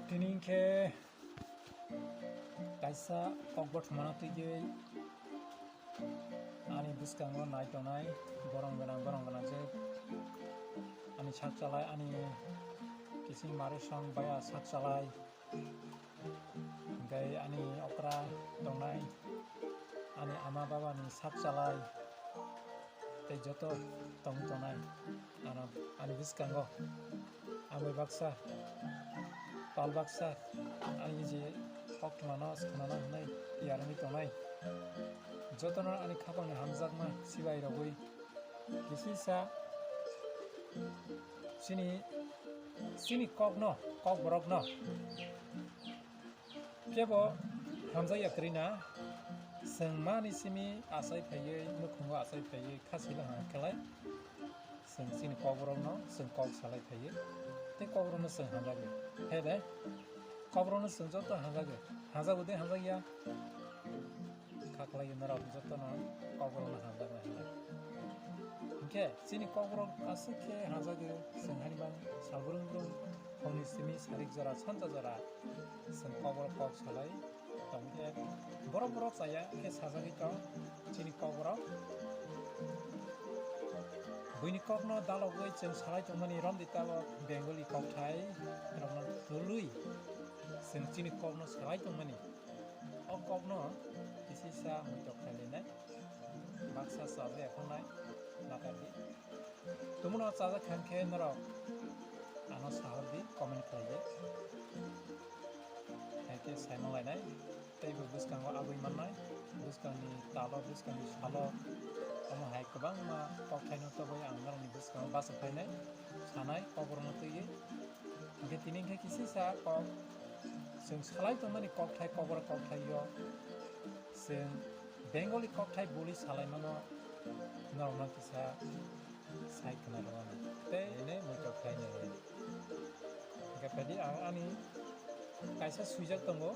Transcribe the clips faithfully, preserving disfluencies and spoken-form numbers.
Tini khe kaisa kok bothomano twiwi ani bwskango nai tongnai borong gwnang, borong gwnang je ani sak chalai, ani kising marisong baya sak chalai, hwnkhe ani okra tongnai, ani ama babani sak chalai, tei joto tong tongnai ano ani bwskango. Amwi baksa, tal baksa, ani je koktwmano khwnana hwnwi tiyar wngwi tongnai. Jotono ani khapangni hamjakma sibai rogwi kisisa chini, chini kokno, kokborokno kebo hamjakya kwrwi na, chwng mani simi achai phaiwi, nukhungo achai phaiwi, kha sila hang khlai, chwng chini kokborokno chwng kok salai phaiwi, tei kokborokno chwng hamjakya. Hai de, kokborokno chwng joto hamjakya. Hamjago de hamjakya? Kha khlai norok jotono kokborokno hamjaknai hinwi. Hinkhe chini kokborok aswk khe hamjakya, chwng haini man sal brum brum, hwnwi simi sarik jora, sanja jora. Chwng kokborok kok salai tongkhe borok borok chaya khe sajagwi tong chini kokborok. Buini kokno dalogwi chwng salai tongmani romdi tabok Bengali kokthai rokno tului chwng chini kokno salai tongmani. O kokno kisisa muitok khlai lainai, baksa chajakya khongnai, nakardi. Tumungno chajak khan khe norok ano sahordi, comment khlai di. Hai khe saimang lainai, tei bo bwskango abui mannai, bwskangni talo, bwskangni salo, omo hai kwbangma kokthaino toboi ang norokni bwskango bachuk phainai, sanai, kokborokno twiwi. Hwnkhe tini khe kisisa kok, chwng salai tongmani kokthai, kokborok kokthaio chwng Bengali kokthai bului salaimano norokno kisa sai khna rwmani tei ene muitok khlainai. Hwnkhe phaidi ang ani kaisa swijak tongo,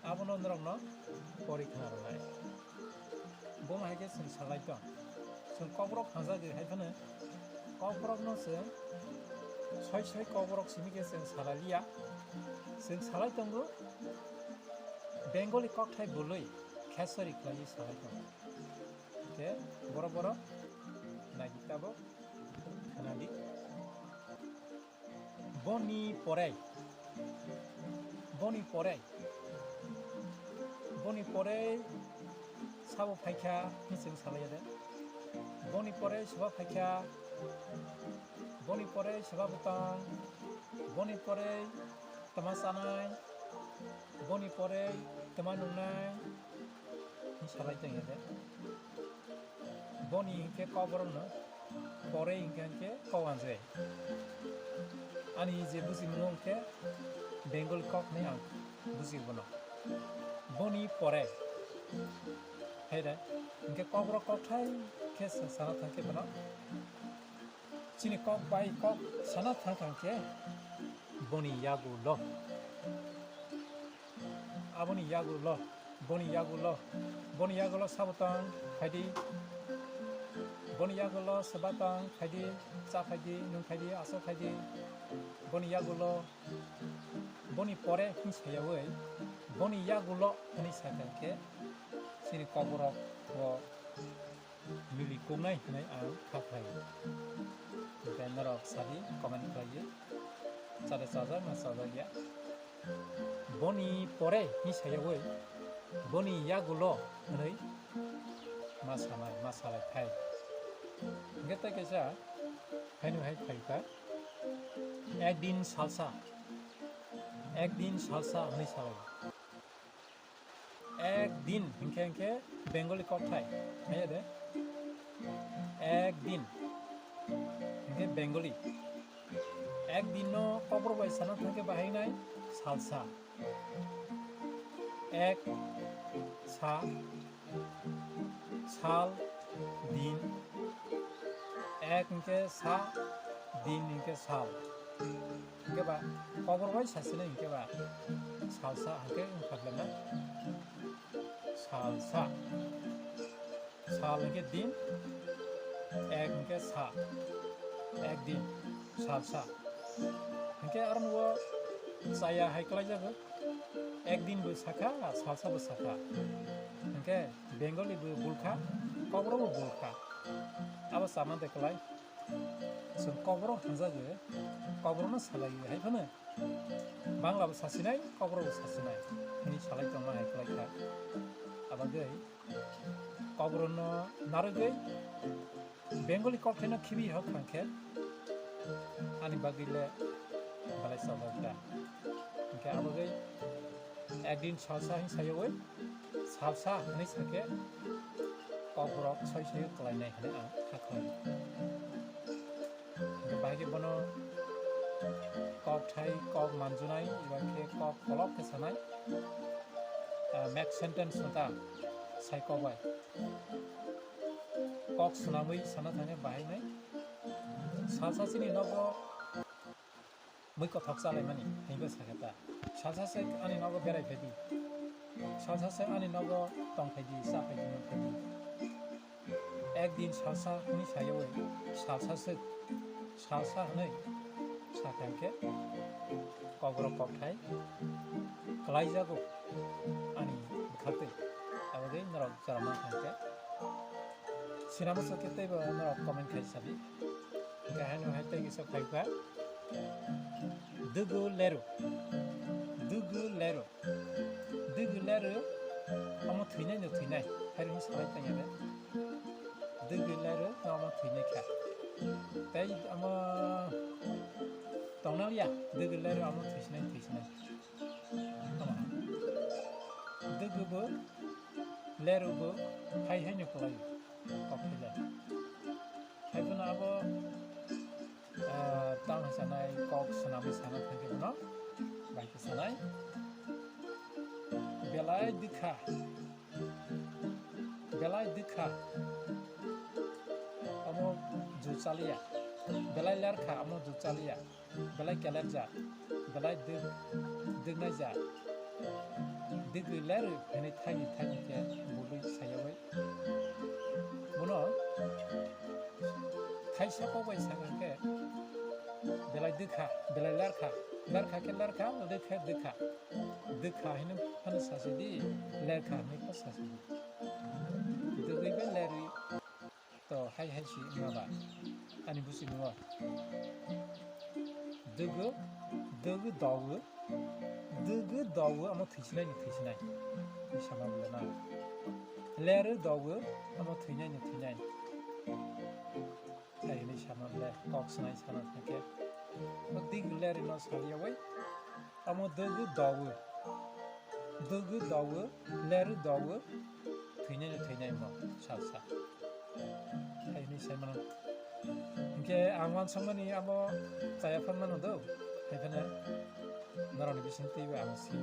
abono norokno pori khna rwnai. Bono hai khe chwng salai tong, chwng kokborok hamjagwi hai phano kokborokno chwng soi soi kokborok simi khe chwng salai liya, chwng salai tongo Bengali kokthai bului khesori khlaiwi salai tongo. Khe borok borok naidi tabok khwnadi. Boni pore, boni pore, boni pore sabo phaikha hwnwi chwng salaiya de. Boni pore soba phaikha, boni pore soba bwtang, boni pore twma chanai, boni pore twma nungnai hwnwi salai tongya de. Boni hinkhe kokborokno, pore hinkhe hinkhe kok anjai. Ani je bujimung hinkhe Bengali kok hinwi ang buji bono. Boni pore. Hai de, hinkhe kokborok kokthai khe sana thangkhe bono. Chini kok bai kok sana thang thang khe boni yagulo. Aboni yagulo, boni yagulo, boni yagulo sabo tong phaidi. Boni yagulo soba tong phaidi, cha phaidi, nung phaidi, asa phaidi. Boni yagulo, boni pore hwnwi sayawi, boni yagulo hwnwi sakha khe chini kokborok bo mili kungnai hinwi ang kha khlai. Hwnkhe norok sadi comment khlaiwi, chade chajak na chajak ya. Boni pore hwnwi sayawi, boni yagulo hwnwi ma sanai, ma salai khai. Hwnkhe tei kaisa haino hai phaikha, ek din salsa, ek din salsa hwnwi salai. Ek din hinkhe hinkhe Bengali kokthai, naiya de? Ek din hinkhe Bengali. Ek din no kokborok bai sana thangkhe bahai nai salsa. Ek, sa, sal, din. Ek hinkhe sa, din hinkhe sal. Hinkhe ba kokborok bai sasina hinkhe ba salsa hinkhe wngkha belai na salsa. Sal hinkhe din, ek hinkhe sa, ek din, salsa. Hinkhe aro nugo Chaya hai kwlaijago, ekdin bo sakha, salsa bo sakha. Hinkhe Bengali bo bulkha, kokborok bo bulkha. Abo chama de kwlai. Chwng kokborok hamjago, kokborokno salaiwi hai phano Bangla bo sasinai, kokborok bo sasinai. Hini salai tongma hai kwlai kha. Abagwi kokborokno narwgwi Bengali kokthaino khibi hok thangkhe ani bagwi le belai chajak da. Hinkhe abagwi ekdin salsa hin sayawi salsa hinwi sakhe kokborok soi soi kwlainai hinwi ang kha khlai. Hinkhe bahai khe bono kokthai, kok manjunai, eba khe kok kolok khe sanai, ah, make sentence wngkha sai kok bai. Kok swnamwi sana thangkhe bahai nai. Salsa chini nogo mui kothok chalaimani hinba sakha ta. Salsa se ani nogo berai phaidi. Salsa se ani nogo tong phaidi, cha phaidi, nung phaidi. Ekdin salsa hwnwi sayawi, salsa se, salsa hwnwi sakha hinkhe kokborok kokthai kwlaijago ani bwkhaktwi. Abagwi norok jora mankha hinkhe. Sinama sokhe teibo norok comment khai sadi. Hinkhe haino hai tei kisa phaikha. Dugu leru. Dugu leru. Dugu leru. Omo thwinai no thwinai. Hairokno salai tanya de. Dugu leru no omo thwinai kha. Tei omo tongnaliya. Dugu leru omo thwisinai thwisinai. Omo. Dugu bo leru bo hai hai no kwlai. Kok thwilai. Hai phano abo, ah, tang sanai kok swnamwi sana thangkhe bono bai khe sanai. Belai dikha. Belai dikha. Amo ju chaliya. Belai lerkha amo ju chaliya. Belai kelerja, belai dwk-, dwknaija, dwgwi lerwi hwnwi thaini thaini khe bului sayawi. Bono thaisa kok bai sakha khe belai dwkha, belai lerkha, lerkha khe lerkha, dwkha khe dwkha, dwkha hwnwi phano sasidi, lerkha hwnwi pho sasidi. Dwgwi bai lerwi. To hai hai si wngma ba ani busi nungo. Dugu, dugu dogu, dugu dogu amo thwisinai ni thwisinai. Ni sama bole na. Leru dogu amo thwinai ni thwinai. Hai ni sama bole kok sanai sana thangkhe. O dugu leru no saliya wai. Amo dugu dogu. Dugu dogu, leru dogu, thwinai no thwinai mo salsa. Hai hwnwi sai mano. Hinkhe ang wansukmani abo chaya phan mano do. Hai phano norokni bisingtwi bo ang si,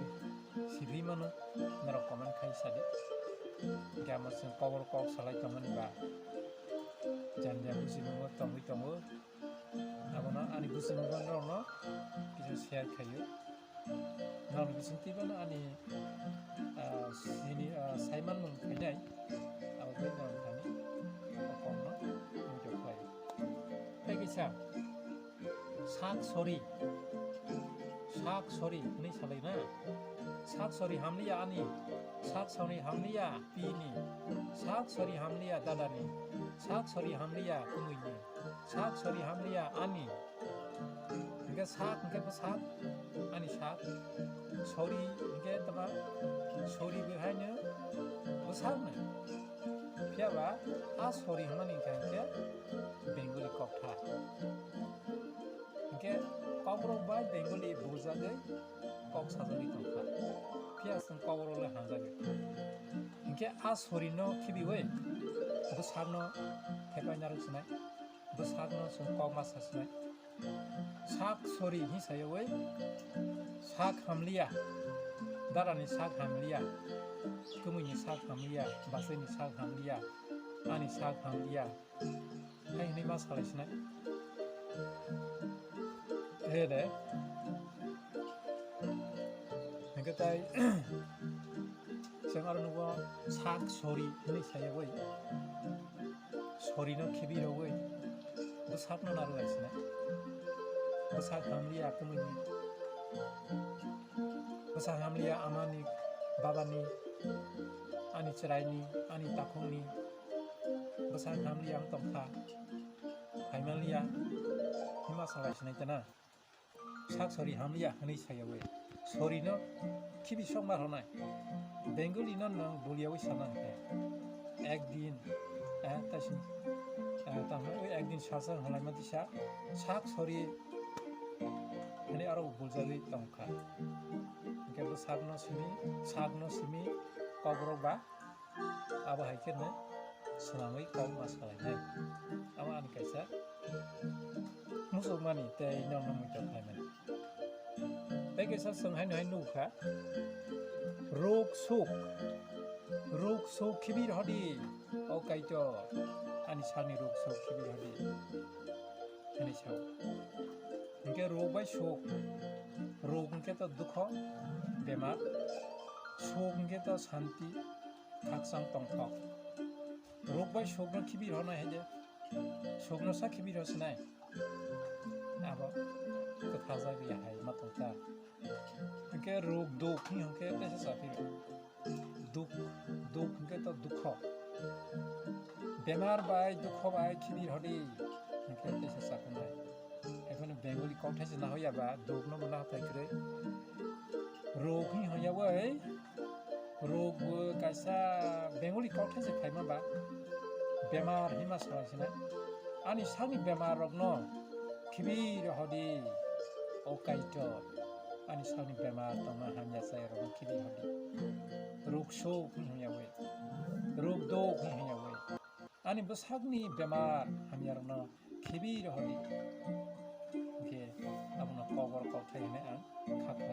sibui mano. Norok comment khai sadi. Hinkhe amo chwng kobor kok salai tongmani ba. Jani jani busi nungo tongwi tongo. Abono ani busi nungo norokno kisa share khaio. Norokni bisingtwi bono ani, ah, sini, ah, saimanmung khainai, abo bai norok thani kokno muitok khlai. Tei kisa sak sori, sak sori hwnwi salai na. Sak sori hamliya ani, sak sori hamliya pini, sak sori hamliya dadani, sak sori hamliya kumuini, sak sori hamliya ani. Hingke sak, hingke bwsak, ani sak. Sori, hingke tama, sori bo haino bwsakno. Phiya ba, a sori hwnmani hingka hingke Bengali koktha. Hingke kokrok bai Bengali bujagwi kok sajagwi tongkha. Phiya chwng kokrok le hamjagwi. Hingke a sori no khibiwi bwsakno thepai narwk sinai. Bwsakno chwng kok ma sa sinai. Sak sori hwnwi sayawi, sak hamliya, darani sak hamliya, kwmwini sak hamliya, bachwini sak hamliya, ani sak hamliya, hai hwnwi ma salai sinai. He de. Hingke tai chwng aro nugo sak sori hwnwi sayawi. Sorino khibi rogwi bwsakno narwk lai sinai. Bwsak hamliya kwmwini. Bwsa hamliya amani, babani, ani chwraini, ani takhukni bwsa hamliya wng tongkha, phaimanliya hima salai sinai tana. Sak sori hamliya hwnwi sayawi. Sorino khibi sok ma rwnai. Bengali no nwng buliyawi sana hwnkhe. Ekdin, eh, taising, eh, tamo ekdin salsa hwnlaima disa sak sori hwnwi aro buljagwi tongkha. Hwnkhe bwsakno simi, sakno simi kokrok ba abo hai khe no swnamwi kok ma salainai. Abo ani kaisa muchukmani tei nokno muitok khlaimani. Tei kaisa chwng haino hai nukha, ruk suk, ruk suk khibi rohdi, o Kaitor, ani sakni ruk suk khibi rohdi, hwnwi sao. Hwnkhe ruk bai suk, ruk hwnkhe to dukho, bemar, suk hwnkhe to santi, khakchang tongthok. Ruk bai sukno khibi rohornai hai de. Sukno sa khibi rohorsinai. Abo kwthajak ya hai ma tongkha. Hwnkhe ruk duk hwnkhe teisa chaphi rw. Duk, duk hwnkhe to dukho. Bemar bai dukho bai khibi rohordi hwnkhe teisa chaphinai. Ekheno Bengali kokthai se nahoya ba, duk no bo nahothai kwrwi. Ruk hwnwi hwnyawi, ruk bo kaisa Bengali kokthai se phaima ba, bemar hwnma salai sinai. Ani sakni bemar rokno khibi rohordi, o Kaitor. Ani sakni bemar tongma hamya chaya rokno khibi rohordi. Ruk suk hwnwi hwnyawi, ruk duk hwnwi hwnyawi. Ani bwsakni bemar hamyarokno khibi rohordi. Hwnkhe abono kokborok kokthai hwnwi ang kha kho.